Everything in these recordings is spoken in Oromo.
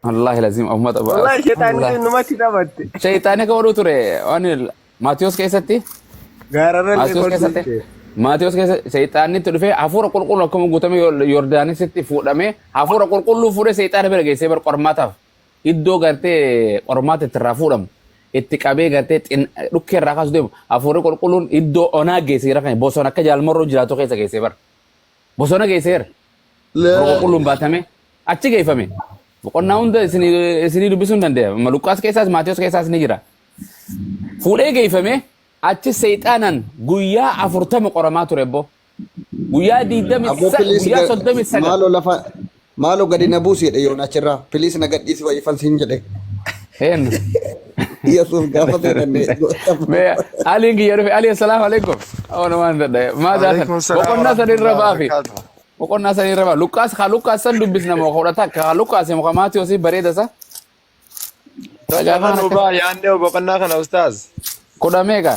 Wallaahi laziim ummata Wallahi sheexaanni Wallaahi. sun numatti taphatte. Shayxaanni akka godhuu ture waan Maatiyos keessatti Gaararra illee Maatiyos kolfuu keessatti ture. Maatiyos keessa shayxaanni itti dhufee hafuura qulqulluu akkuma guutame Yordaanisitti fuudhamee hafuura qulqulluu fuudhee shayxaana bira geessee bar qormaataaf iddoo gartee qormaata itti irraa fuudhamu itti qabee gartee dhukkee irraa kaasu deemu hafuurri qulqulluun iddoo onaa geessee jira kan bosona akka jaalmarroo jiraatu keessa geessee bar bosona geesseera. Hafuura qulqulluun baatame achi geeffame. Boqonnaa hunda isinii dubbisuu hin dandeenya. Luqqaas keessaas Maatiyos keessaas ni jira. Fuudhee geeffame achi seexaanan guyyaa 40 qoramaa ture bbo. Guyyaa diidami Aboo please guyyaa 39. Maaloo lafa maaloo gadi na buusi jedhe yoon achirraa. Please na gadhiisi wayyifan siin jedhe. Eenyu? Yesuus gaafa seetanne. Mee Aliin kiyya dhufe. Ali assalaamu alaikum. Oona waan dadhabe. Maa zaatan. Waalaikum salaam Boqonnaa san irra warahmatullahi baafi. wabarakatuh. Boqonnaa san irra baa. Luqqaas haa Luqqaas san dubbisna moo 11 haa Luqqaas moo haa Maatiyoosi bareeda isa. Tokko Gaafa irra nuu akka ba'a yaadne boqonnaa kana ustaaz. kudha meeqa?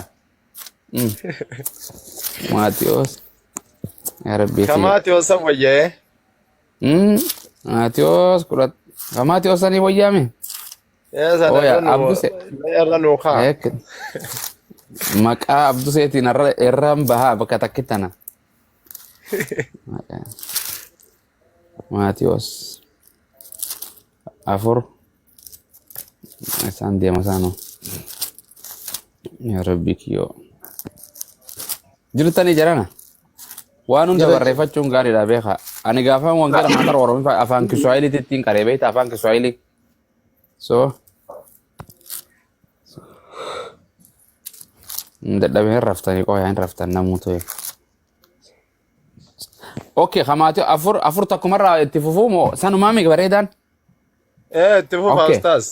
Maatiyoos. Yaa Rabbii Ka kiyya. Maatiyoos san wayya'ee. Maatiyoos kudha. Ka Maatiyoos sanii wayyaame? Ee sana Ooya irra nuu Abduse. irra nuu kaa. Eek. Maqaa Abduseetiin irra irraan bahaa bakka takki tana. Maatiyoos 4 isaan deema isaanoo. Yaa Rabbi kiyyoo. Jirtanii jarana. Waan hunda Jira jira. barreeffachuun gaariidha beekaa. Ani gaafa wangeela kana qaru Oromiffaa afaan Kiswaahiliitti ittiin qaree beekta afaan Kiswaahilii. So dadhabee hin raftanii qoyaa hin raftan namuu ta'e. Okay, kamaati 4 4 takkumarraa itti fufuu moo sanumaa miti bareedaan? Ee itti fufa Okay. ustaaz.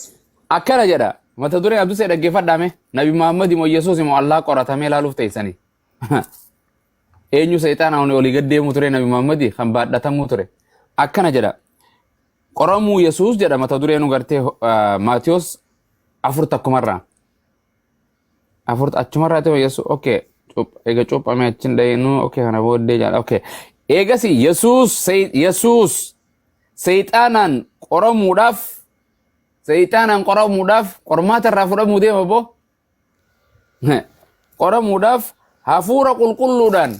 Akkana jedha. Mata dureen Abdusee dhaggeeffadhaame. Nabi Muhammad moo Yesuus moo Allah qoratamee ilaaluuf teessanii. Eenyu seexaana olii gad deemuu ture Nabi Muhammad kan baadhatamuu ture. Akkana jedha. Qoramuu Yesuus jedha mata dureen gartee Maatiyos 4 takkumarraa. 4 achumarraa ta'e Yesuus okay eega cuuphamee achiin dhayinu okay kana booddee jedha okay. Eegasi Yesuus Yesuus seexaanaan qoramuudhaaf seexaanaan qoramuudhaaf qormaata irraa fudhamuu deema boo. Qoramuudhaaf hafuura qulqulluudhaan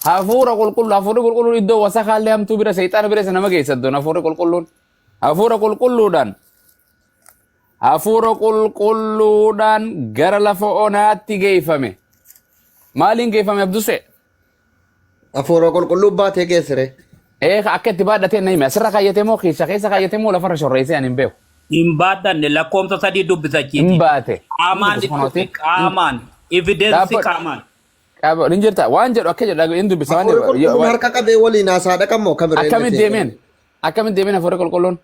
hafuura qulqulluu hafuurri qulqulluun iddoo wasakaallee hamtuu bira seexaana bira isa nama geessa iddoon hafuurri qulqulluun hafuura qulqulluudhaan hafuura qulqulluudhaan gara lafa onaatti geeffame. Maaliin geeffame Abdusee? Hafuura qulqulluu baatee geessire. Ee akka itti baadhatee na hime asirra kaayyatee moo keessa keessa kaayyatee moo lafarra shorreessee ani hin beeku. Hin baadhanne lakkoomsa 3 dubbisa Hin achiiti. baate. Qaamaan Hin itti dubbisa dhufe kunooti. qaamaan evidence Dhaabbadhu. qaamaan. Qaaba hin jirta waan jedhu akka jedhu hin dubbisa waan Hafuurri jedhu. qulqulluun harka qabee waliin haasaa dhaqan moo kamiree Akkamitti deemeen? Akkamitti deemeen hafuurri qulqulluun?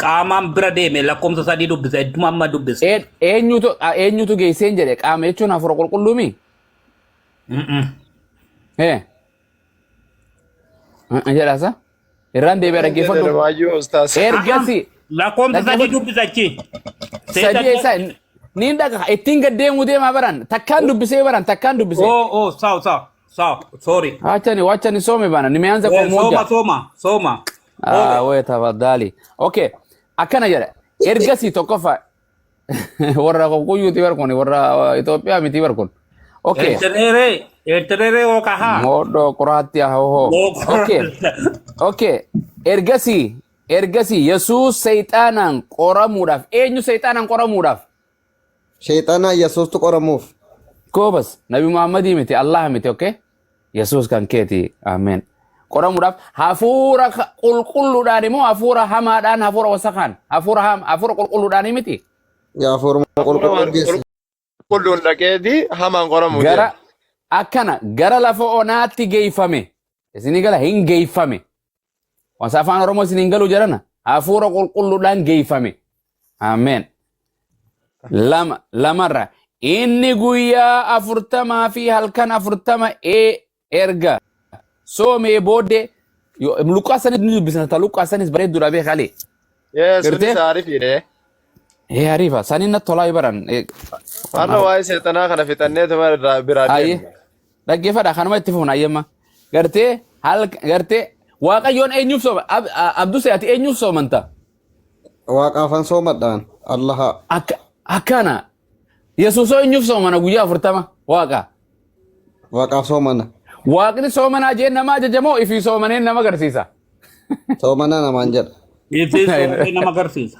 Qaamaan bira deeme lakkoomsa 3 dubbisa idduma amma dubbisa. Eenyutu geesseen jedhe qaama jechuun hafuura qulqulluumi? Ee. Jedhaasa. Irraan deebi'a dhaggeeffadhu. Waayyoo ustaaz. Ergasi Lakkoomsa 3 dhaggeeffadhu. dubbisa achi. 3 eessa niin dhaqa ittiin gad deemuu deemaa baran takkaan dubbisee baran takkaan dubbisee. Oh oh sawa sawa sawa sorry. Wacha wacha nisome bana nimeanza kwa Soma moja. soma soma. Ah, wewe tafadhali. Okay. Akkana jedha. Ergasii tokkoffaa warra Kikuyyuuti bar kun warra Itoophiyaa miti bar kun. Okay. Eertireeree Eertireeree hookahaa. Moodhoo qoraatti hoo. Okay. Okay. Ergasii Yesuus seexaanaan qoramuudhaaf eenyu seexaanaan qoramuudhaaf? Sheexanaa Yesuustu qoramuuf. Koobas Nabi Muhammadii miti Allah miti okay? Yesuus kan keeti ameen. Qoramuudhaaf hafuura qulqulluudhaan immoo hafuura hamaadhaan hafuura wasakaan hafuura hafuura qulqulluudhaan miti. Yaa hafuuruma qulqulluu geesse. Qulqulluun dhaqeeti hamaan qoramuu Gara deema. akkana gara lafa onaatti geeffame. Isinii gala hin geeffame. Wasa afaan Oromoo isin hin galu jedhana. Hafuura qulqulluudhaan geeffame. Ameen. 2 lamarra inni guyyaa 40 fi halkan 40 erga soomee booddee Luqaas sanis ni dubbisna ta Luqaas sanis bareedduudha beeka alee. Ee Gartee? sunis aarifiidhe. Ee ariifa saniin natti tolaa baran. Har'a waa'ee seexanaa kana fixannee tuma irraa biraa Ayyee. deemna. Dhaggeeffadha kanuma itti fufna ayyemma. Gartee halka gartee Waaqayyoon eenyuuf sooma Abdusee ati eenyuuf soomanta? Waaqaafan soomadhaan. Allaha. Akka akkana Yesuusoo eenyuuf soomana guyyaa 40 waaqa. Waaqaaf soomana. Waaqni soomanaa jeen nama ajajamoo ifii soomaneen nama agarsiisa. Soomana namaan jedha. Ibsi soomee nama agarsiisa.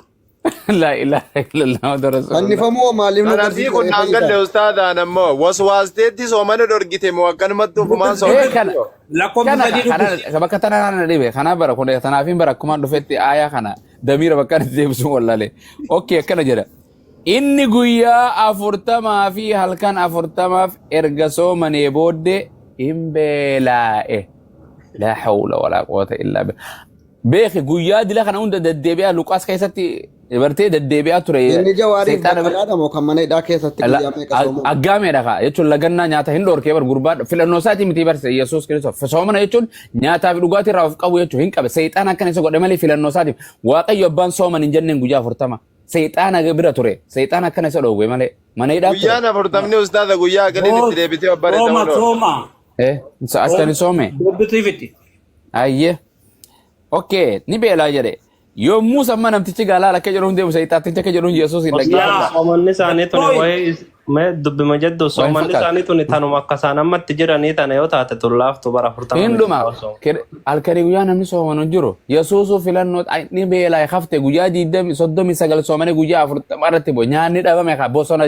Laa ilaaha illallah Muhammadu Rasuulullah. Fannifamuu maaliif nu Kanaafii kun naan galle ustaadhaan ammoo waswaasteetti soomana dhorgite moo akkanumatti ofumaan Ee soomana. kana Lakkoofsa kana sadii dubbisi. kana bakka tana na dhibe kana bara kun tanaafiin bara akkumaan dhufetti aayaa kana damiira bakka itti deebisuu wallaale. Okay, akkana jedha. Inni guyyaa 40 fi halkan 40f erga soomanee booddee hin beelaa'e. Laa hawla walaa quwwata illaa billah. Beeki guyyaa dila kana hunda deddeebi'aa Luqaas keessatti bartee deddeebi'aa ture. Inni jawaariif Seexaana bira. baqqalaadha moo kan mana hidhaa keessatti guyyaa meeqa soomu? Aggaameedha kaa jechuun lagannaa nyaata hin dhoorkee bar gurbaa filannoo isaatii miti barse Yesuus Kiristoos. Soomana jechuun nyaataa fi dhugaatii irraa of qabu jechuun hin qabe. Seexaana akkana isa godhe malee filannoo isaatiif. Waaqayyo abbaan sooman hin jenneen guyyaa 40. Seexaana bira ture. Seexaana akkana isa dhoowwe malee. Mana hidhaa ture. Guyyaan 40ni ustaadha guyyaa aqiliin itti deebitee obbare Sooma ta'uu sooma. Eh, akkani soome. Dubbisiifiti. Ayyee. Okay, ni beelaa jedhe. Yommuu samma namtichi gaalaa akka jedhuun deemu seexaattichi akka jedhuun Yesuus hin dhaggeeffadha. Soomanni isaanii tuni Oi. wayii mee dubbima jedhu soomanni fakkaata. isaanii tuni tanuma akka isaan ammatti jiranii tana yoo taate tun laaftu bara 40 Hin dhuma. Halkanii guyyaa namni soomanu hin jiru. Yesuusuu filannoo ni beelaa hafte guyyaa 39 soomanii guyyaa 40 irratti bo nyaanni dhabame ka bosona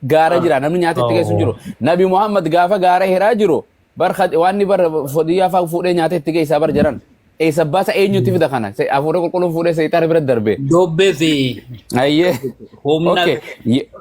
gaara jira namni nyaata itti geessu hin jiru. Nabi Muhammad gaafa gaara hiraa jiru bar waan inni bar fodiyyaa fa'aa fuudhee nyaata itti geessaa bar jedhan. Eessa baasa eenyutti fida kana? Hafuura qulqulluun fuudhee seexaana bira darbe. Dubbisi. Ayyee. Humna. Okay.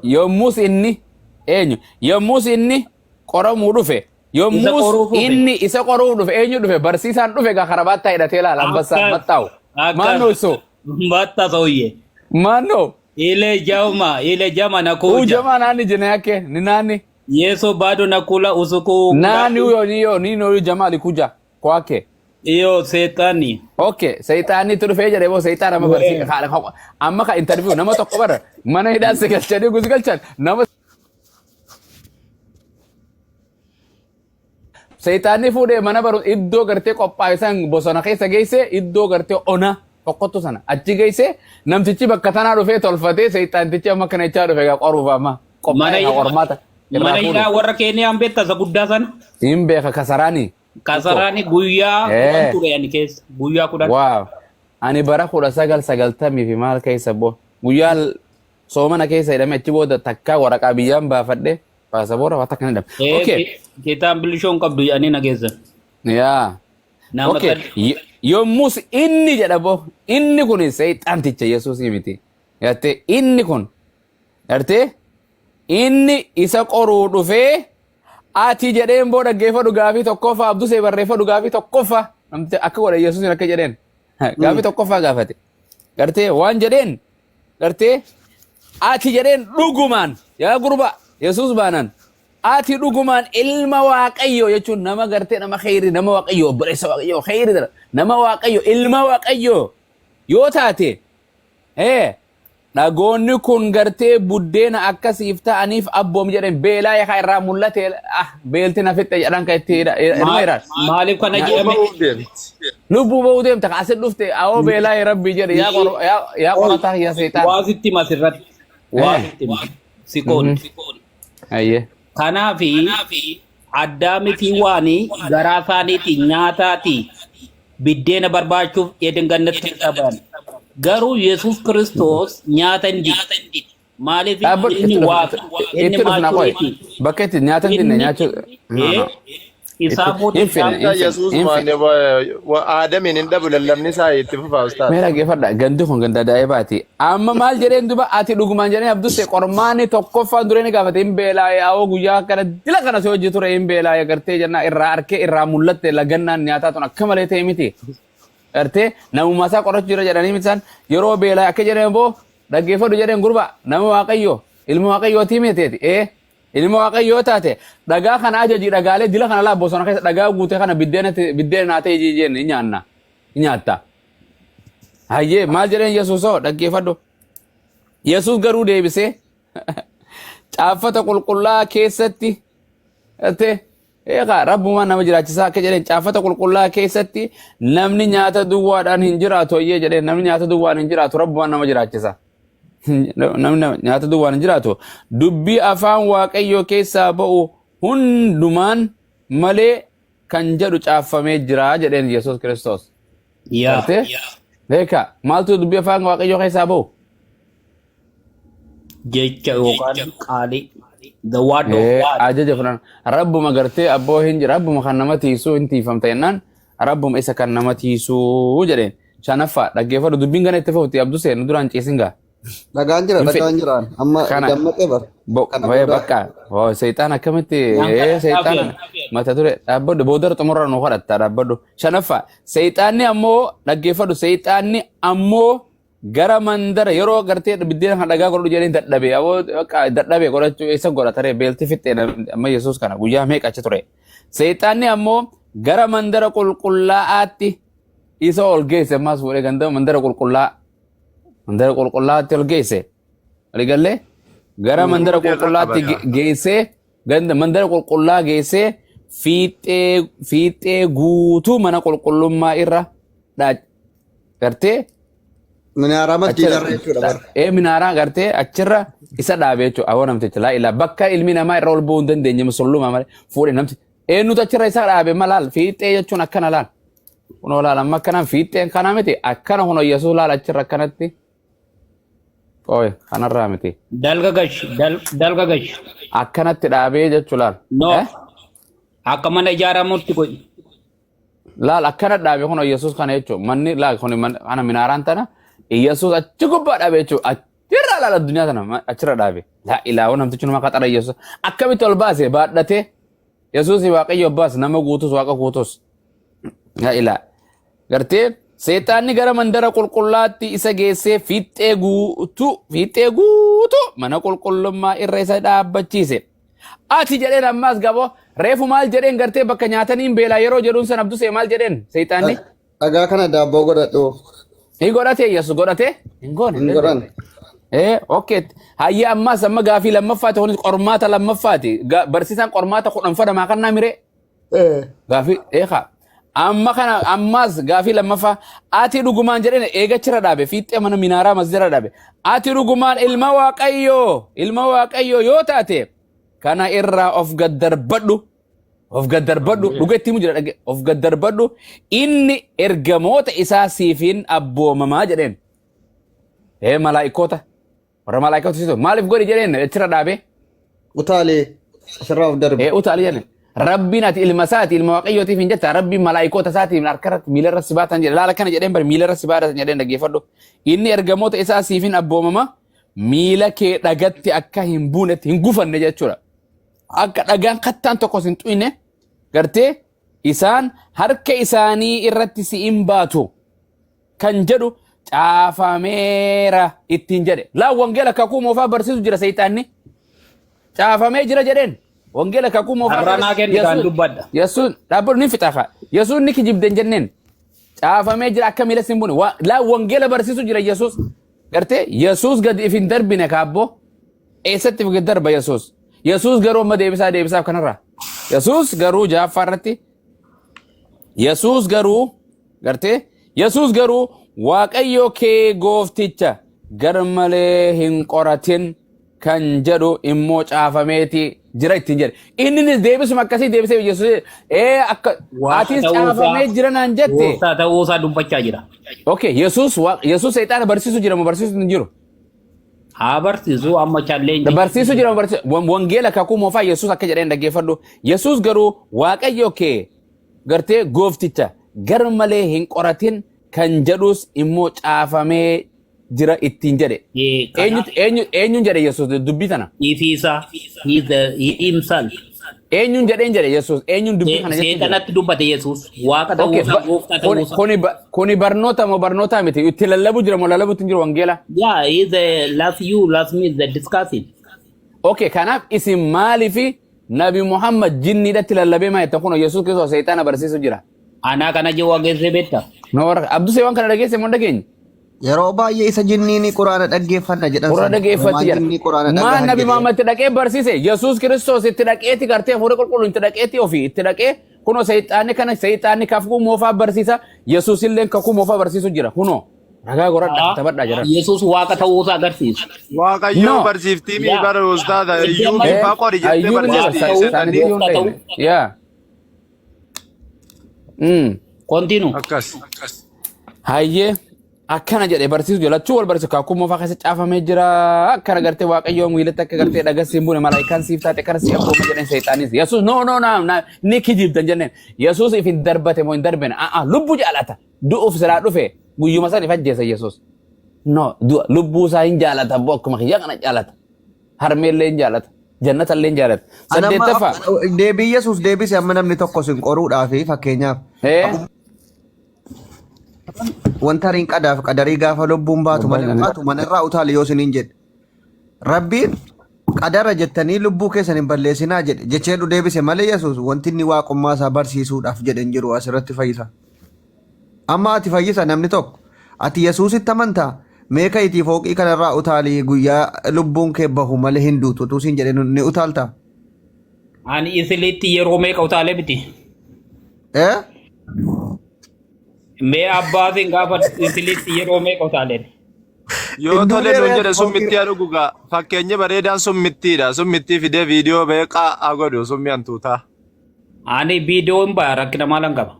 Yommus inni eenyu? Yommus inni qoramuu dhufe. Isa Yommus qoruuf dhufe. inni isa qoruuf dhufe eenyu dhufe? Barsiisaan dhufe gaa karabaattaa hidhatee laala ambassaan maxxaawu. Maannoo iso? Mbatta soye. Maannoo? Ile jauma, ile jama Huu nakuja. jamaa naanni jina yake ni nani? Yesu bado nakula usiku. Nani huyo niyo nini huyu jamaa alikuja kwake? Iyo setani. Okay, seexaanni dhufee jedhee boo seexaan amma barsiisa amma ka interview nama tokko bara mana hidhaa si galchanii gusi galchan nama seexaanni fuudhee mana baru iddoo gartee qophaa'e san bosona keessa geesse iddoo gartee ona tokkottu sana achi geesse namtichi bakka tanaa dhufee tolfatee seexaantichi amma kana jechaa dhufe egaa qoruuf amma Mana qophaa'e hidhaa qormaata irraa mana hidhaa fuudhu. warra Keeniyaan beekta isa guddaa sana. Hin beeka kasaraanii. Kasaraani guyyaa 10 ture ani keessa. Guyyaa 10. Waaw. Ani bara 1990 fi maal keessa bo. Guyyaa soomana keessa hidhame achi booda takkaa waraqaa biyyaan baafadhe paasapoora waan takka hin hidhame. Okay. Kitaan bilishoon qabdu jedhanii na geessan. Yaa. Nama Okay. sadi. Yommus inni jedha bo. Inni kun seexanticha Yesuusii miti. Gartee inni kun gartee inni isa qoruu dhufee ati jedheen boo dhaggeeffadhu gaafii tokkoffaa Abdusee barreeffadhu gaafii tokkoffaa namticha akka godhe Yesuusin akka jedheen gaafii tokkoffaa gaafate gartee waan jedheen gartee ati jedheen dhugumaan yaa gurba Yesuus baanan ati dhugumaan ilma Waaqayyoo jechuun nama gartee nama kheyri nama Waaqayyoo obboleessa Waaqayyoo kheyri dara nama Waaqayyoo ilma Waaqayyoo yoo taate ee dhagoonni kun gartee buddeena akkasiif ta'aniif abboom jedhan beelaa yakaa irraa mul'ate ah beelti na fixxe jedhan kan itti ilma irraa Maaliif kana Lubbuu jedhame? ba'uuf deemti. Lubbuu ba'uu deemta ka asit dhufte awoo beelaa ya rabbii jedhe yaa yaa qorataa yaa seexaan. Waa sitti hima asirratti. Waa sitti hima. Si qoodi. Ayyee. Kanaafi Addaamii fi Waanii garaa isaaniitiin nyaataati biddeena barbaachuuf Eden gannatti keessaa ba'an. Garuu Yesuus Kiristoos nyaata hin dide. Maaliif Dhaabbadhu inni itti dhufna waaqa inni itti dhufna qoy maachuriiti. bakka itti nyaata hin dinne Inni nyaachuu no no isaa booda hin finne isaan hin finne Yesuus hin maanne finne. Aadamiin hin dhabu lallabni isaa itti fufaa ustaadha. Mee dhaggeeffadha gandi kun ganda daa'ibaati. Amma maal jedheen duba ati dhugumaan jedheen Abdusse qormaanni tokkoffaan duree ni gaafate hin beelaa'e awoo guyyaa akkana dila kana si hojii ture hin beelaa'e gartee jennaa irraa arkee irraa mul'atte lagannaan nyaataa tun akka malee ta'e miti. Gartee namummaa isaa qorachuu jira jedhanii miti isaan yeroo beelaa'e akka jedheen boo dhaggeeffadhu jedheen gurba nama Waaqayyo ilma Waaqayyootii miteeti ee ilma Waaqayyoo taate dhagaa kana ajaji dhagaalee dila kana laa bosona keessa dhagaa guute kana biddeena naa ta'e jeen hin nyaanna hin nyaatta. Hayyee maal jedheen Yesuusoo dhaggeeffadhu. Yesuus garuu deebisee caaffata qulqullaa'aa keessatti gartee Eegaa rabbumaan nama jiraachisaa akka jedheen caafata qulqullaa keessatti namni nyaata duwwaadhaan hin jiraatu ayyee jedheen namni nyaata duwwaan hin jiraatu rabbumaan nama jiraachisa. Namni nyaata duwwaan hin jiraatu. Dubbii afaan Waaqayyoo keessaa ba'u hundumaan malee kan jedhu caaffamee jira jedheen Yesuus Kiristoos. Yaa. Gartee? Beeka maaltu dubbii afaan Waaqayyoo keessaa ba'u? Jecha yookaan qaalii. The word of God. Ajaja fudhan. Rabbuma gartee abboo hin jira. Rabbuma kan nama tiisuu hin tiifamta jennaan rabbuma isa kan nama tiisuu jedheen. Shanaffaa dhaggeeffadhu dubbiin gana itti fufti abduu seenu duraan ciisin gaa. Dhagaan jira Hin dhagaan jira amma Kana dammaqee bar. Kana Baay'ee booda bakka seexaan akkamitti Naan kadhadhaa seexaan fi mata dure dhaabbadhu boodara xumurra nu kadhatta dhaabbadhu. Shanaffaa seexaanni ammoo dhaggeeffadhu seexaanni ammoo gara mandara yeroo gartee biddeena kana dhagaa godhadhu jedheen dadhabe aboo bakka dadhabe godhachuu isa godha taree beelti fixxee amma Yesuus kana guyyaa meeqa achi ture. Seexaanni ammoo gara mandara qulqullaa'aatti isa ol geesse ammaas fuudhee ganda mandara qulqullaa mandara qulqullaa'aatti ol geesse. Waliigallee gara mandara Irra qulqullaatti qabata. geessee ganda mandara qulqullaa geessee fiixee fiixee guutuu mana qulqullummaa irra gartee Minaaraa achirra masjiidarra jechuudha bar. Minaaraa gartee achirra isa dhaabe jechuudha. Awwa namticha laa ilaa bakka ilmi namaa irra ol bu'uu hin dandeenye musullumaa malee fuudhe namti eenyutu achirra isa dhaabe malaal fiixee jechuun akkana laal. Kunoo laal amma akkanaan fiixeen kana miti akkana kunoo Yesuus laal achirra akkanatti. Ooye kanarraa miti. Dalga gash dalga gash. Akkanatti dhaabee jechuu laal. No. Akka mana ijaaramutti godhi. Laal akkana dhaabe kun Yesuus kana jechuun manni laal kun kana minaaraan tana Yesuus achi gubbaa dhaabe jechuun achirra laal addunyaa tana achirra dhaabe. Laa ilaahu namtichi nama qaxara Yesuus akkamitti ol baase baadhatee Yesuus Waaqayyo abbaas nama guutus Waaqa guutus. Laa ilaa. Gartee seexaanni gara mandara qulqullaatti isa geessee fiixee guutuu mana qulqullummaa irra isa dhaabbachiise. Ati jedheen ammaas gaboo reefu maal jedheen gartee bakka nyaataniin beelaa yeroo jedhuun san abdusee maal jedheen seexaanni? Dhagaa kana daabboo godhadhu. Ni godhate Yesuus godhate hin goone. Hin godhan. Okay. Hayya ammaas amma gaafii lammaffaati kunis qormaata lammaffaati. Barsiisaan qormaata 10 fadamaa kan naa miree. Gaafii eekaa. Amma kana ammaas gaafii lammaffaa ati dhugumaan jedheen eegachira dhaabe fiixee mana minaaraa masjida dhaabe. Ati dhugumaan ilma Waaqayyoo yoo taate kana irraa of gaddarbadhu. Of gaddarbadhu dhuga itti himu jira dhage of gaddarbadhu inni ergamoota isaa siifiin abboomamaa jedheen. Malaa'ikoota warra malaa'ikoota siitu maaliif godhi jedheen achirra dhaabee. Utaalee asirraa of darbe. Utaali jedheen. Rabbiin ati ilma isaati ilma Waaqayyootiif hin jetta rabbiin malaa'ikoota isaatiin harka irratti miila irratti si baatan jedhe laala kana jedheen bari miila irratti si baatan jedheen dhaggeeffadhu. Inni ergamoota isaa siifiin abboomama miila kee dhagatti akka hin buunetti hin gufanne jechuudha. Akka dhagaan kattaan tokkos hin xuyne gartee isaan harka isaanii irratti si hin baatu kan jedhu caafameera ittiin jedhe. Laa wangeela kakuu moofaa barsiisu jira seexaanni. Caafamee jira jedheen. Wangeela kakuu moofaa. Har'a naa kenni kan dubbadha. Yesuun dhaabbadhu ni fixa kaa. Yesuun ni kijibde hin jenneen. Caafamee jira akka miila sin buune. Laa wangeela barsiisu jira Yesuus. Gartee Yesuus gadi if hin darbine kaabboo. Eessatti if gad darba Yesuus? Yesuus garuu amma deebisaa deebisaaf kanarraa. Yesuus garuu jaaffaa irratti Yesuus garuu gartee Yesuus garuu Waaqayyo kee goofticha gar malee hin qoratin kan jedhu immoo caafameeti jira ittiin jedhe. Inninis deebisuma akkasii deebisee Yesuus akka atis caafamee jira naan jette. Gooftaa ta'uusaa dubbachaa jira. Okay, Yesuus Yesuus seexaana barsiisu jira moo barsiisu hin jiru? Haa barsiisu amma challenge. Barsiisu jira moo barsiisu wangeela kakuu moofaa Yesuus akka jedheen dhaggeeffadhu. Yesuus garuu Waaqayyo kee gartee goofticha gar malee hin qoratin kan jedhus immoo caafamee jira ittiin jedhe. Eenyuun jedhe Yesuus dubbii tana? Ifiisa he the he himself. Eenyuun jedheen jedhe Yesuus eenyuun dubbii kana jechuun jedhe? Seexanatti dubbate Yesuus waaqa Okay, ta'uusaa gooftaa ta'uusaa. Kuni barnoota moo barnoota miti? Itti lallabu jira moo lallabuutti hin jiru wangeela? Yeah, he the last you last me the discussing. Okay, kanaaf isin maaliifi Nabi Muhammad jinniidhatti lallabee maa jettan kun Yesuus Kiristoos seexana barsiisu jira. Anaa kana jiru wageessee beekta. No warra Abdusee waan kana dhageesse moo hin dhageenye? Yeroo baay'ee isa jinniin quraana dhaggeeffanna jedhan Quraana sana. dhaggeeffatti Uumaan jedha. jinnii quraana Maal dhagahan Nabi jedhee. Muhammad itti dhaqee barsiise? Yesuus Kiristoos itti dhaqeeti gartee hafuura qulqulluun itti dhaqeeti ofii itti dhaqee kunoo seexaanni kana seexaanni kakuu moofaa barsiisa. Yesuus illee kakuu moofaa barsiisu jira. Kunoo ragaa goradha katabadhaa jedhan. Yesuus waaqa ta'uusaa agarsiisa. Waaqayyoo No. barsiiftii mi Yaa. bara ustaada Iddoo iyyuu amma- faa qori jettee Ayyuub illee barsiifti barsiisa. ta'uu- Isaanitti iyyuu hin ta'uu- dhaqne. Yaa. Continue. Akkas. Hayyee akkana jedhe barsiisu jira. Lachuu wal barsiisu kakuu moofaa keessa caafamee jira. Akkana gartee waaqayyoon miilatti akka gartee dhagaa siin buune malaayikaan siif taate akkana si abbooma jedheen seexaanis. Yesuus no no no no ni kijibdan jenneen. Yesuus if hin darbate moo hin darbine. A'a lubbuu jaalata. Du'uuf silaa dhufe guyyuma san if ajjeesa Yesuus. No du'a lubbuu isaa hin jaalata abboo akkuma kiyya kana jaalata. Harmeellee hin jaalata. Jannatallee hin jaalata. Ana amma Saddeettaffaa. deebii Yesuus deebise amma namni tokko sin qoruudhaafi fakkeenyaaf Ee. wanta hariin qadaaf qadarii gaafa lubbuun baatu malee baatu manarraa utaali yoo isiniin jedhe. Rabbiin qadara jettanii lubbuu keessan hin balleessinaa jedhe jecheedhu deebise malee Yesuus wanti inni waaqummaa isaa barsiisuudhaaf jedhe hin jiru asirratti fayyisa. Amma ati fayyisa namni tokko ati Yesuusitti amantaa meeqa itii fooqii kanarraa utaalii guyyaa lubbuun kee bahu malee hin duutu utuu siin jedhe ni utaaltaa? Ani isilitti yeroo meeqa utaalee miti? Eh? Mee abbaatiin gaafa isilitti yeroo meeqa utaaleen? Yoo Hin tole duunee nuun re'ee jedhe summittii haa dhugugaa. Fakkeenyi bareedaan summittiidha. Summittii fidee viidiyoo beeqaa haa godhu summii hantuutaa. Ani viidiyoo hin baya rakkina maalan qaba?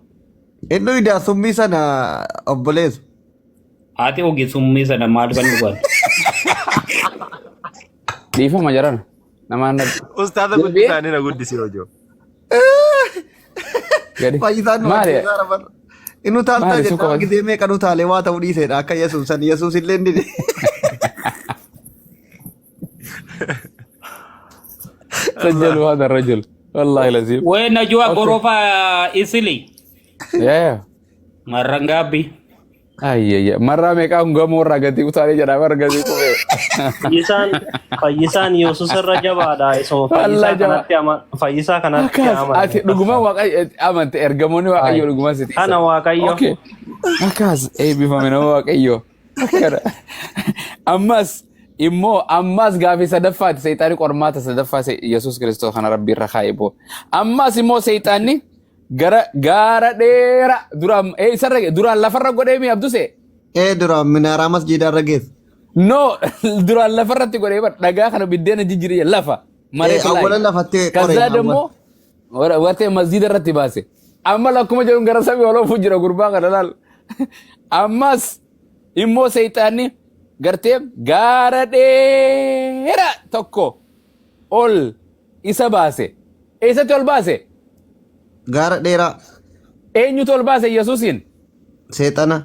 Inni idaa summii sana obboleessu. Ati ogi summii sana maal kan dhugan? Dhiifama jarana. Namaan Ustaaza Deebi'ee? guddisaanii na guddisi hojoo. gadi. Fayyisaan nu Maali? ajjeesaa rabar. Inni utaaltaa Maali jennaan suuqa gisee meeqa nu utaalee waa ta'uu dhiiseedha akka Yesuus san Yesuus illee inni سجلوا هذا الرجل والله لذيذ. Wee najua Okay. gorofa isili. Yeah. Marrangaabbi. Ayya marraa meeqaa kun gamoo irraa gadi utaalee jedha bara gadi qubee. Fayyisaan fayyisaan Yesuus irra jabaadha. Isuma Wallah fayyisaa jabaa. kanatti ama fayyisaa kanatti Akkas amane. ati dhuguma waaqayyo amante ergamoonni waaqayyo dhuguma si tiisan. Kana waaqayyo. Okay. Akkas eebbifame nama waaqayyo. Akkana. Ammas immoo ammas gaafii sadaffaati seexaanni qormaata sadaffaa Yesuus Kiristoos kana rabbi irra kaa'e boo. Ammas immoo seexaanni gara gaara dheeraa duraan isarra duraan lafarra godhee mi abduse? Ee duraan minaaraa masjiidaa irra geesse. No, duraan lafarratti godhee bar dhagaa kana biddeena jijjiiree lafa. Mareet Ee, awwala lafatti qoree, Kazaa awwala. ደግሞ wartee masjiida irratti baase. Amma lakkuma jedhuun gara samii ol oofuu jira gurbaa kana laal. Ammas immoo seexaanni gartee gaara dheeraa tokko ol isa baase. Eessatti ol baase? Gaara dheeraa Eenyutu ol baase Yesuusiin? seexana.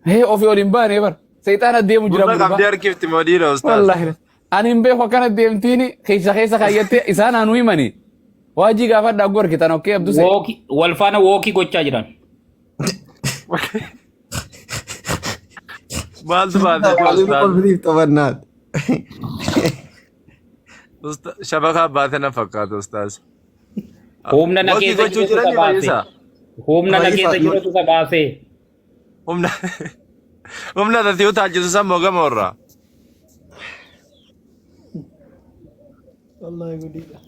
Hee ofii ol hin baane bar. Seexaana deemu jira Gurra gurbaa. qabdee harkifti moo dhiira ustaaz? Wallaahi. Ani hin beeku akkana deemtiin keessa keessa kaayyattee isaan anuu himani. Waajii gaafadhaa gorkitan okkee abduse. Wookii wal faana wookii gochaa jiran. Maaltu baatee Maaliif ustaaz? qolfiniif taphannaat? Shabakaa baatee na fakkaata ustaaz. Humna na Wookii keessa gochuu jirutu isa jiranii baase. fayyisaa? Humna na Fayyisaa, keessa jirutu isa baase. Humna humna irratti utaalchisu san moo gama irraa? Wallahi gudiidha.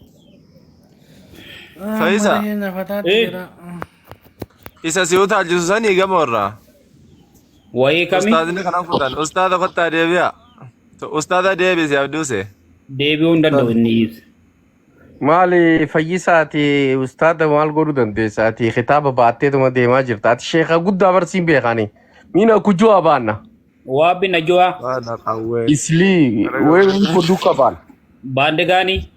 Fayyisaa Eh. isa si utaalchisu sanii gama irraa? Wayii kami Ustaazni kanan kutan. Ustaaza kottaa deebi'a. Ustaaza deebisi abduuse. deebi'uu hin danda'u inni ibsa. Maali fayyisaati ustaada maal godhuu dandeessa ati kitaaba baatteetuma deemaa jirta ati sheeka guddaa barsiin beekani mina kujua baana Waabbi najua Waan qawwee. isli wewe iko duka bana baande gani?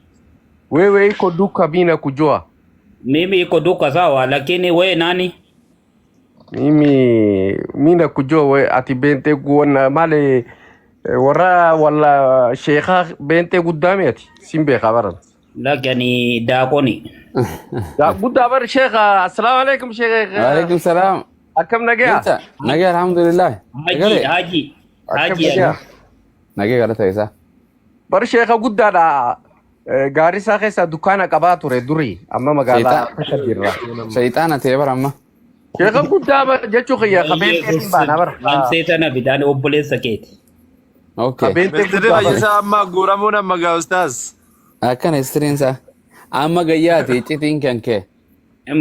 wewe iko duka mina kujua Mimi iko duka sawa, lakini we nani? mimi mina kujua we ati bente kuona mali warra walla sheeka bente guddaa mi ati sin beeka baran Lakini daakoni. Ya, guddaa bar sheeka assalaamu alaikum sheeka Waalaikum salaam. akkam nagaya Jirta? Nagee alhamdulillah. Haji Nagee. haji akkam haji nagaya Nagee galata isaa. Bar sheeka guddaadha. Gaarii isaa keessaa dukkaana qabaa ture durii amma magaalaa Seexaana ta'e bara amma. Sheeka guddaa jechuu kiyya qabeenteetiin baana bara. Waan seetana bidaan obboleessa keeti. Okay. Qabeentee Mistiri guddaa bara. Fayyisaa amma guuramuun amma gaa ustaas. Akkana histiriin isaa. Amma gayyaati iccitiin kan kee.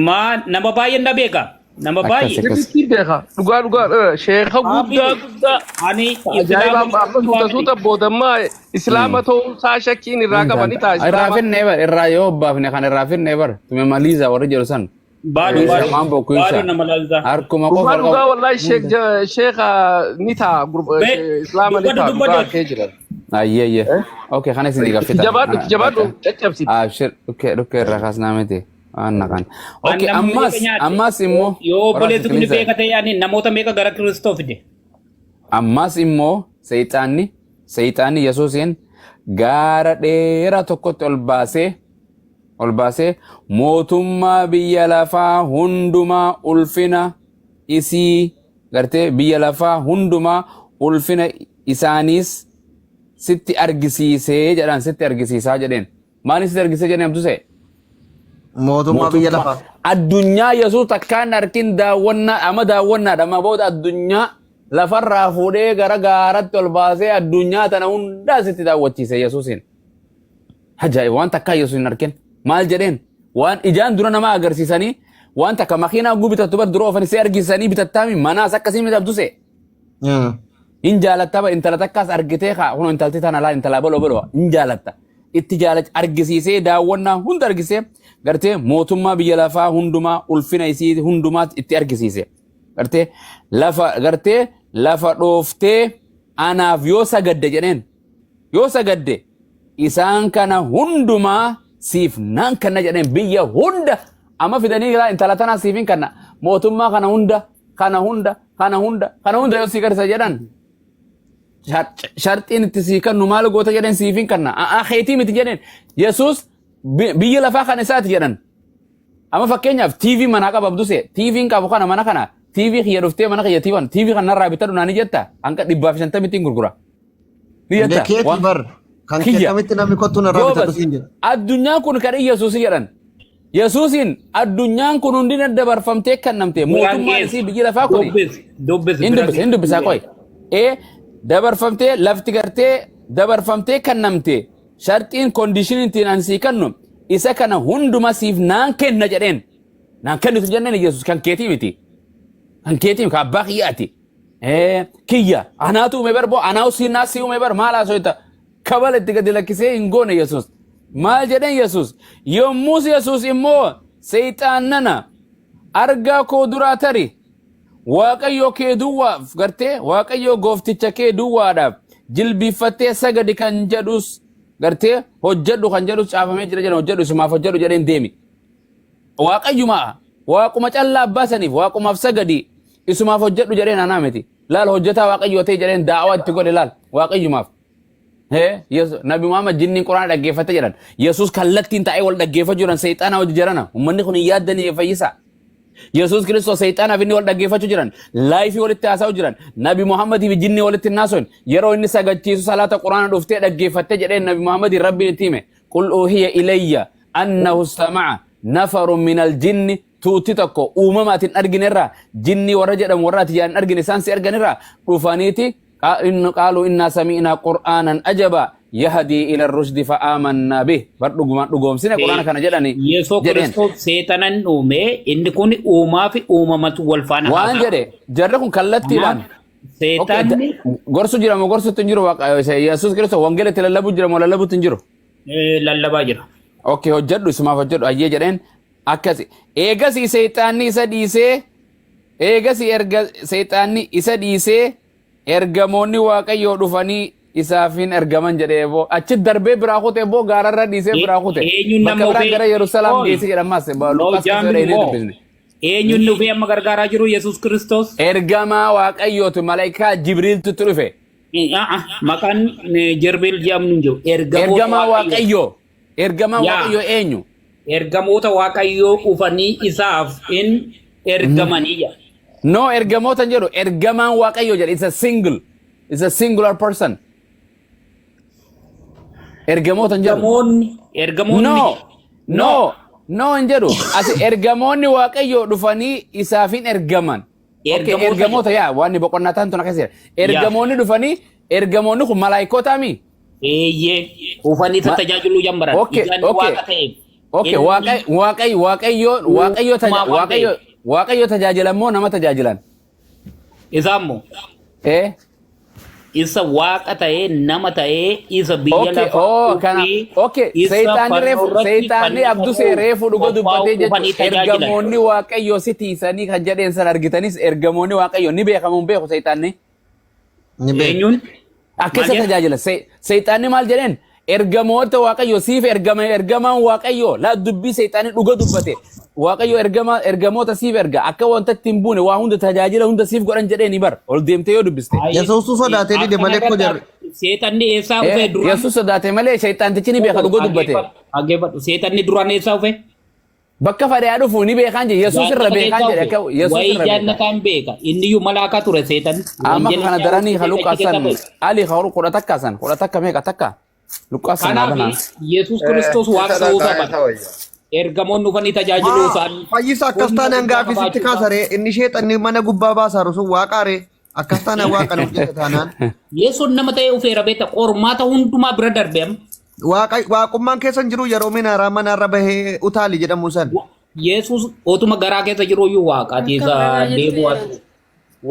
Maa nama baay'een na beeka. Nama Akkas baay'ee. akkas. Sirriitti beeka. Dhugaa dhugaa sheeka guddaa guddaa. Ani Ajaa'iba islaama amma suuta suuta boodammaa islaama ta'uu isaa shakkiin irraa qabanii ta'a Irraa islaama. finnee bar irraa yoo obbaafne kan irraa finnee bar tume maliiza warri jedhu san. Baadu baadu. Waan bokkuinsa. Baadu nama laalza. Harkuma qofa Dhugaa dhugaa qabu. wallahi sheeka ni ta'a islaama ni Dubbadhu ta'a dhugaa dubbadhu. kee jiran. Ayyee ayyee. Okay, kana isin Itti gaffita. jabaadhu itti jabaadhu caccabsiti. Abshir dhukkee dhukkee irraa kaasnaa miti. Waan naqan. Waan Okay, namni ammas meeqa nyaate. ammas immoo Yoo obboleessi kun waraabsa beeka ta'e ani namoota meeqa gara Kiristoo fide. Ammas immoo seexaanni Yesuusiin gaara dheeraa tokkotti ol baasee mootummaa biyya lafaa hundumaa ulfina isii gartee biyya lafaa hundumaa ulfina isaaniis sitti argisiisee jedhaan, sitti argisiisaa jedheen. Maaliif sitti argisiisee jedheen, Abdusee? Mootummaa biyya lafaa. Addunyaa Yesuus takkaan harkin daawwannaa amma daawwannaadha. Amma booda addunyaa lafarraa fuudhee gara gaaratti ol baasee addunyaa tana hundaa sitti daawwachiise Yesuusiin. Ajaa'iba, waan takkaa Yesuus hin arkin. Maal jedheen? Waan ijaan dura nama agarsiisanii waan takka makiinaa guu bitattu bar dura oofanii si argisiisanii bitattaami manaas akkasii miti, Abdusee? Hin jaalatta ba intala takkaas argitee kaa kun intalti tana laa intala baloo baloo hin jaalatta. Itti jaala argisiisee daawwannaa hunda argisee gartee mootummaa biyya lafaa hundumaa ulfina isii hundumaa itti argisiise. Gartee lafa gartee lafa dhooftee anaaf yoo sagadde jedheen, yoo sagadde isaan kana hundumaa siif naan kenna jedheen. Biyya hunda amma fidanii ilaa intala tanaa siif hin kenna, mootummaa kana hunda kana hunda kana hunda kana hunda yoo sii garsiisa jedhan, sharxiin itti sii kennu maal goota jedheen? Siif hin kenna a'aa keetii miti jedheen. Yesuus biyya lafaa kan isaati jedhan. Amma fakkeenyaaf TV manaa qaba, Abdusee. TVn qabu kana mana kana TV kiyya dhuftee mana kiyya TV TV kan narraa bitadhu naani jetta, hanga 150tti gurgura. Ni jetta. Keeti bar kan kee Kiyya. kamitti namni kottu narraa bitadhu Goobas. siin jedha. Addunyaan kun kan Yesuus jedhan. Yesuusiin addunyaan kun hundi dabarfamtee kennamte mootummaan isii biyyi lafaa kun Dubbis dubbis. hin dubbisa hin dubbisaa qoy. Ee, dabarfamtee lafti gartee dabarfamtee kennamte, sharxiin conditioniin ittiin an sii kennu isa kana hunduma siif naan kenna jedheen. Naan kennitu jenneen Yesuus kan keetii miti. Kan keetii kan abbaa kiyyaati. Ee, kiyya anaatu uume bar boo anaa si naa si uume bar maal haasofta kabala itti gadi lakkisee hin goone Yesuus. Maal jedheen Yesuus? Yommus Yesuus immoo, "Seexaannana, argaa koo duraa tari, Waaqayyo kee duwwaaf gartee Waaqayyo goofticha kee duwwaadhaaf jilbiiffattee sagadi kan jedhus gartee hojjedhu kan jedhus caafamee jira" jedhan. Hojjedhu, isumaaf hojjedhu jedheen deemi. Waaqayyuma waaquma callaa abbaa saniif waaqumaaf sagadi, isumaaf hojjedhu jedheen, anaa miti. Laal, hojjetaa Waaqayyoo ta'e jedheen, daawaa itti godhe laal Waaqayyumaaf. Hee, Nabi Muhammad jinniin Quraana dhaggeeffate jedhan. Yesuus kallattiin taa'ee wal dhaggeeffachuu jiran seexaanaa hojii jarana. Uummanni kun hin yaaddanii fayyisaa. Yesuus Kiristoos seexaanaaf inni wal dhaggeeffachuu jiran. Live walitti haasa'u jiran. Nabi Muhammadii fi jinni walitti hin haasa'un. Yeroo inni sagachiisu salaata Quraana dhuftee dhaggeeffatte jedheen Nabi Muhammadii Rabbiin itti hime. قل أوحي إلي أنه استمع نفر من الجن, tuuti tokko uumamaatiin arginerraa jinni warra jedhamu warra ati jaan argine isaan si arganirraa dhufaniiti قالوا إنا سمعنا قرآنا عجبا يهدي إلى الرشد فآمنا به bar dhugumaan dhugoomsine quraana kana jedhani Yesuus jedheen. Kiristoos seexanan uume, inni kun uumaa fi uumamatu wal faana Waan haasa'a. jedhe jarri kun kallattiidhaan. Kanaaf seexanni Gorsu jira moo gorsutti hin jiru? Yesuus Kiristoos wangeela itti lallabuu jira moo lallabuutti hin jiru? Lallabaa jira. Okay, hojjedhu, isumaaf hojjedhu ayyee jedheen akkasi. Eegasii seexaanni isa dhiisee, eegasii erga seexaanni isa dhiisee ergamoonni Waaqayyoo dhufanii isaaf hin ergaman jedhee boo achi darbee biraa kute boo gaararra dhiisee biraa kute. Eenyuun Bakka nama biraan ofii gara Yerusalaam Oi. geesse jedhamas Luqaas keessa Jaamil dhahee moo dubbisne. eenyuun dhufee amma gargaaraa jiru Yesuus Kiristoos? Ergamaa Waaqayyooti, malaayikaa Jibriiltu dhufe. Maqaan Jirbiil jedhamu hin jiru. Ergamoota Ergamaa Waaqayyoo. Waaqayyoo. Ergamaa Yaa. Waaqayyoo eenyu? Ergamoota Waaqayyoo dhufanii isaaf hin ergamanii jedha. No, ergamoota hin jedhu, ergamaan Waaqayyoo jedha. It's a singular person. Ergamoota hin jedhu. Ergamoonni ergamoonni No, no. No, hin jedhu. Asi ergamoonni Waaqayyoo dhufanii isaaf hin ergaman. Okay, Ergamoota. Ergamoota yaa waan boqonnaa ta'an tun akkas jedha. Ergamoonni dhufanii, ergamoonni kun malaayikoota mi? Eeyyee, dhufanii isa tajaajiluu jammaran. Ijaan waaqa ta'eef. Okay, Inni Waaqayyo Waaqayyo Waaqayyo uumaa waan Waaqayyo ta'eef. Waaqayyo tajaajilan moo nama tajaajilan? Isaa immoo isa waaqa ta'ee, nama ta'ee, isa biyya lafaa Oh, kana dhufee okay, isa seexaanni fannoo reefu irratti seexaanni Abdusee fannifamuuf reefu dhuga qophaa'u dubbatee dhufanii jechuudha. tajaajilan. Ergamoonni Waaqayyoo si tiisanii kan jedheen san argitanis, ergamoonni Waaqayyoo ni beekamu hin beeku seexaanni? Ni beeku. Eenyuun? Akka Maal isa jedhe? tajaajila. Seexaanni maal jedheen? Ergamoota Waaqayyoo siif ergame, ergamaan Waaqayyoo laa dubbii seexaanni dhuga dubbate. Waaqayyo ergamoota siif erga, akka wanta ittiin buune waa hunda tajaajila hunda siif godhan jedhee ni bar ol deemtee yoo dubbiste. Yesuusuu sodaatee dide malee koo jarri. Seexanni eessaa dhufe duraan? Yesuus sodaate malee seexaantichi ni beeka, dhuga dubbate. Dhaggeeffadhu. Seexanni duraan eessaa dhufe? Bakka fadhaa dhufu ni beekaan jedhe, Yesuus irra Jaannata beekaan keessaa jedhe, akka dhufe. Yesuus Wayii irra beeka. jaannataan beeka. Inni iyyuu malaaka ture seexanni. Amma Wangeela kana daranii achi keessa haluqaasan ba'e. ali haru 11 san 11 meeqa takka luqqaasan Kanaaf naa banaa. Yesuus Kiristoos waaqa ta'uu isaa bara. Ergamoonni dhufanii tajaajiluu isaanii. Fayyisa, akkas Humna taanaan guddaa gaaffii sitti qabaachuu isaa. kaasaree, inni sheexanni mana gubbaa baasaaru sun waaqaaree? Akkas taanaan waaqa nuuf jedha taanaan. Yesuun nama ta'ee dhufeera, beekta, qormaata hundumaa bira darbe amma. Waaqa waaqummaan keessa hin jiru yeroo minaaraa manaarra bahee utaali jedhamu san. Yesuus otuma garaa keessa jiru iyyuu waaqaati isa deebi'aa ture.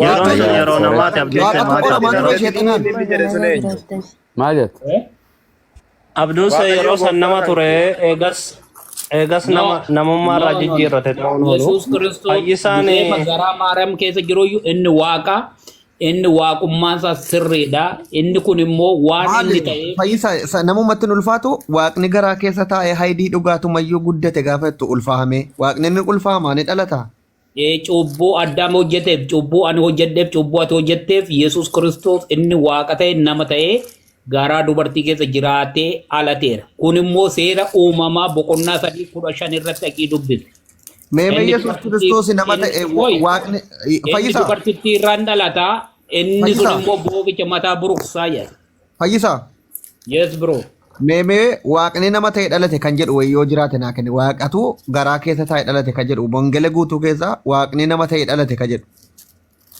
Yeroon sun yeroo namaati, Abdii. Waaqatu qoramaa ture sheexanaan. Inni jedhe sun eenyu? Maal jette? Abduus yeroo san nama ture, eegas No, nama namummaa irraa no, no. jijjiirrate ta'uun oolu. Yesuus Kiristoos Fayyisaan du'eema garaa Maariyaam keessa jiru iyyuu inni waaqa. Inni waaqummaan isaa sirriidha. Inni kun immoo waan inni Maali ta'eef fayyisa, namumatti hin ulfaatu waaqni garaa keessa taa'ee haydii dhugaatumayyuu guddate gaafa jettu ulfaahame, waaqni inni ulfaahamaa ni dhalata. Cubbuu Addaam hojjeteef, cubbuu ani hojjedheef, cubbuu ati hojjetteef, Yesuus Kiristoos inni waaqa ta'e nama ta'ee garaa dubartii keessa jiraatee alateera. Kun immoo seera uumamaa boqonnaa 3:15 irratti dhaqii dubbisi. Meemee Inni Yesuus Kiristoos nama ta'e Oi, waaqni inni fayyisa dubartittii irraan dhalataa, inni sun Fayyisaa. immoo boobicha mataa buruqsaa jedha. Fayyisa. Yes, bro. Meemee waaqni nama ta'e dhalate kan jedhu wayii yoo jiraate naa kenni. Waaqatu garaa keessa taa'e dhalate kan jedhu, wangeela guutuu keessa waaqni nama ta'e dhalate kan jedhu.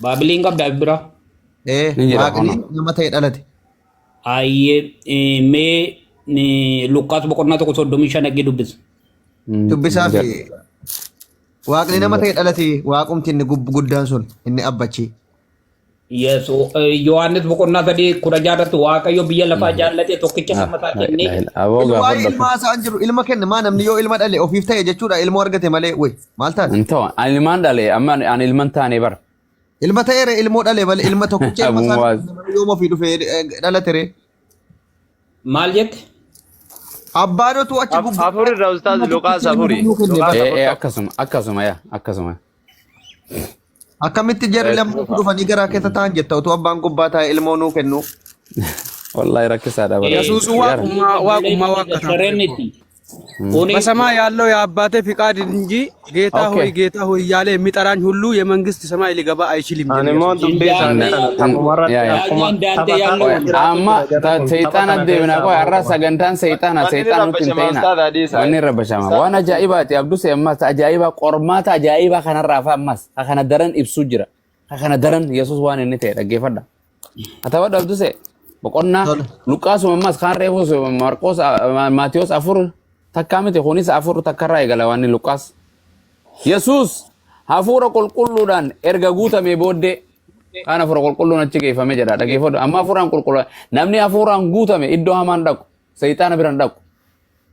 Baabiliin qabdaa bira. Ee, Ni jira. waaqni Hono. nama ta'e dhalate. Ayyee, mee Luqqaas boqonnaa 1:35 dhaqii dubbisi. Dubbisaa fi waaqni nama ta'e dhalate, waaqumti inni guddaan sun, inni abbachi. Yes, Yohaannis boqonnaa 3:16 irratti Waaqayyo biyya lafaa jaallate, tokkicha ilma isaa kennee Aboo Waa'ee gaafadhu. ilmaa isaan jiru, ilma kenne maa, namni yoo ilma dhale ofiif ta'e jechuudha, ilmoo argate malee wey maal taate? Hin ta'u, ani ilmaan dhale, amma ani ilman taane bara. Ilma ta'eere, ilmoo dhale malee, ilma tokkicha ilma isaa Abumaaz. yoom ofii dhufee dhalate ree? Maal jette? Abbaan otuu achi gubbaa Afur irra, ustaaz, Luqaas afuri. Luqaas Ee afur ee tokko. Akkasuma, akkasuma yaa, akkasuma. Akkamitti jarri lamman dhufanii garaa keessa taa'an jetta utuu abbaan gubbaa taa'e ilmoo nuu kennu? Wallahi rakkisaadha bara. Yesuus waaqummaa waaqummaa waaqataa Serenity. Kuni በሰማይ ያለው የአባቴ ፍቃድ እንጂ ጌታ ሆይ ጌታ ሆይ እያለ የሚጠራኝ ሁሉ የመንግስት ሰማይ ሊገባ አይችልም። Ani immoo dubbii isaanii tana taphumarratti Yaa, yaa. akkuma Daandee tapha yaallu tapha Amma jiraatu jira jarri kun tapha seexaana kana deemna keessaa qoy, har'a bahuu. Sagantaan seexaana Wanni seexaana nutti hin rabbashama ta'ina. ustaaz hadiisa. Wanni rabbashama. Waan ajaa'ibaati Abduse, ammas ajaa'iba, qormaata ajaa'ibaa kanarraa fa ammas ka kana daran ibsuu jira. Ka kana daran Yesuus waan inni ta'e dhaggeeffadha. Haa Abduse, boqonnaa Tole. Luqqaasuma ammas kaan reefus Marqoos Maatiyos afur takkaa miti, kunis afur takkarraa eegala waan Luqqaas. Yesuus hafuura qulqulluudhaan erga guutamee booddee, kaan hafuura qulqulluun achi geeffame jedha, dhaggeeffadhu. Amma hafuuraan qulqulluu, namni hafuuraan guutame iddoo hamaan dhaqu, seexaana biran dhaqu,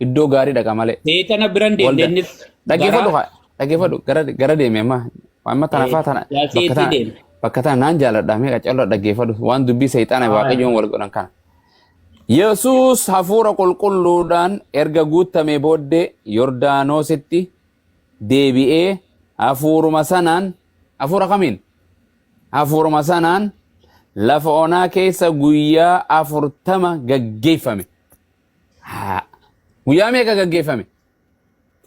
iddoo gaarii dhaqa malee. Seexana biran deemne Walda innis dhaggeeffadhu garaa haa, dhaggeeffadhu, gara deeme amma amma tana faa tana bakka Yaasiitti tana deeme. Bakka tana naan jaaladha, mee qacalloo dhaggeeffadhu waan dubbii seexaana Waaqayyoon wal godhan kana. Yesuus hafuura qulqulluudhaan erga guutamee booddee Yordaanositti deebi'ee hafuuruma sanaan, hafuura kamiin? Hafuuruma sanaan lafa onaa keessa guyyaa 40 gaggeeffame. Haa. Guyyaa meeqa gaggeeffame?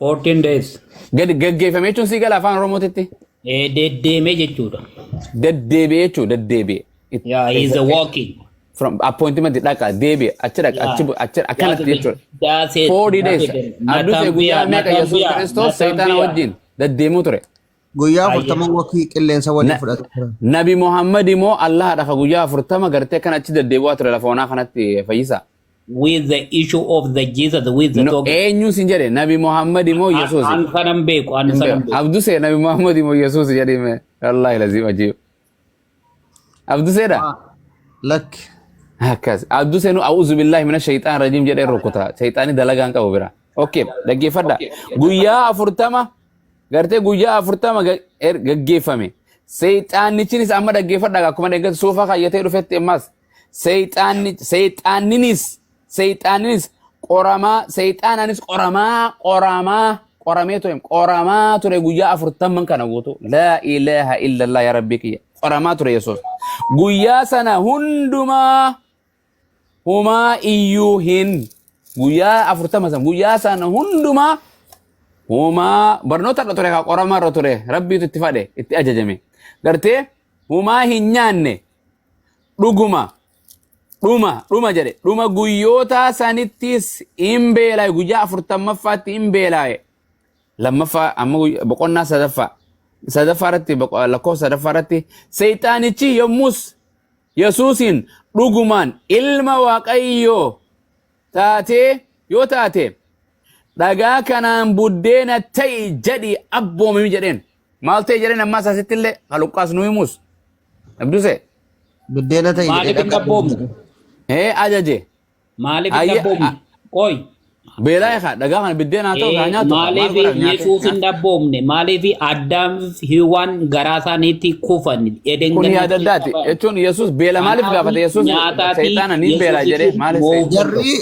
14 days. Gadi gaggeeffame jechuun sii gala afaan Oromootitti? Deddeemee jechuudha. Deddeebi'ee jechuudha, deddeebi'ee. Yeah, he is a walking. From appointment dhaqa deebi'e achi dhaqa achi achi akkanatti jechuudha. Daasee 40 days. Abdusee guyyaa meeqa Yesuus Kiristoos seexaana wajjin deddeemuu ture. Guyyaa 40 wakii qilleensa waliin fudhatu turan. Nabi Muhammad immoo Allah dhaqa guyyaa 40 gartee kan achi deddeebi'aa ture lafa onaa kanatti fayyisa. With the issue of the Jesus with the No, dog. eenyu sin jedhe Nabi Muhammad immoo Yesuus. An sanan beeku, an sanan beeku. Abdusee Nabi Muhammad immoo Yesuus jedhime. Wallahi laziim ajiib. Abduseedha. Lakki. Akkas. Abduseen a'uuzu billahi mina shayxaan rajiim jedhee rukuta. Shayxaani dalagaan qabu bira. Okay, dhaggeeffadha. Guyyaa 40 gartee guyyaa 40 gaggeeffame. Seexaannichinis amma dhaggeeffadha akkuma dhaggeeffatu suufa kaayyatee dhufetti ammas. Seexaanni seexaanninis seexaanninis qoramaa seexaanaanis qoramaa qoramaa qoramee ture qoramaa ture guyyaa 40n kana guutuu. Laa ilaaha illallah yaa rabbii kiyya. Qoramaa ture Yesuus. Guyyaa sana hundumaa humaa iyyuu hin guyyaa 40 sana guyyaa sana hundumaa humaa barnoota irra ture kaa qoramaa irra ture rabbiitu itti fadhe itti ajajame gartee humaa hin nyaanne dhuguma dhuma dhuma jedhe dhuma guyyoota sanittis hin beelaaye guyyaa 40ffaatti hin beelaaye lammaffaa amma boqonnaa sadaffaa sadaffaa irratti lakkoofsa sadaffaa irratti seexaanichi yommus Yesuusiin dhugumaan ilma Waaqayyoo taatee yoo taate dhagaa kanaan buddeena ta'i jedhi abboomimi jedheen. Maal ta'e jedheen ammaas asitti illee haluqqaas nu himus. Abduse. Buddeena ta'i jedhee Maaliif hin dhagaa abboomne? Ee ajaje. Maaliif hin Ayya- abboomne? Qoy. Beelaa ekaa dhagaa kana biddeen haa ta'u haa nyaatu. Maal Maaliif godhan nyaate? Yesuus hin abboomne? Maaliif Addaam fi Hiwaan garaa isaaniitti kufan? Eden Kun yaada gannatti addaati. qaban. Jechuun Yesuus beela maaliif Kanaaf gaafate? Yesuus nyaataa fi seexaana ni beelaa jedhee Yesuusitti maaliif moo'uu seexaana? Jarri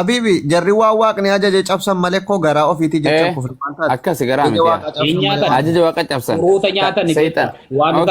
Abibi jarri waan waaqni ajaje cabsan malee koo garaa ofiitii jecha Eh, kufri waan taate. akkasi garaa Ajaja miti. waaqa cabsan Hin malee. nyaatan. Ajaja waaqa cabsan. Furuuta nyaatan Seexan. waanuma.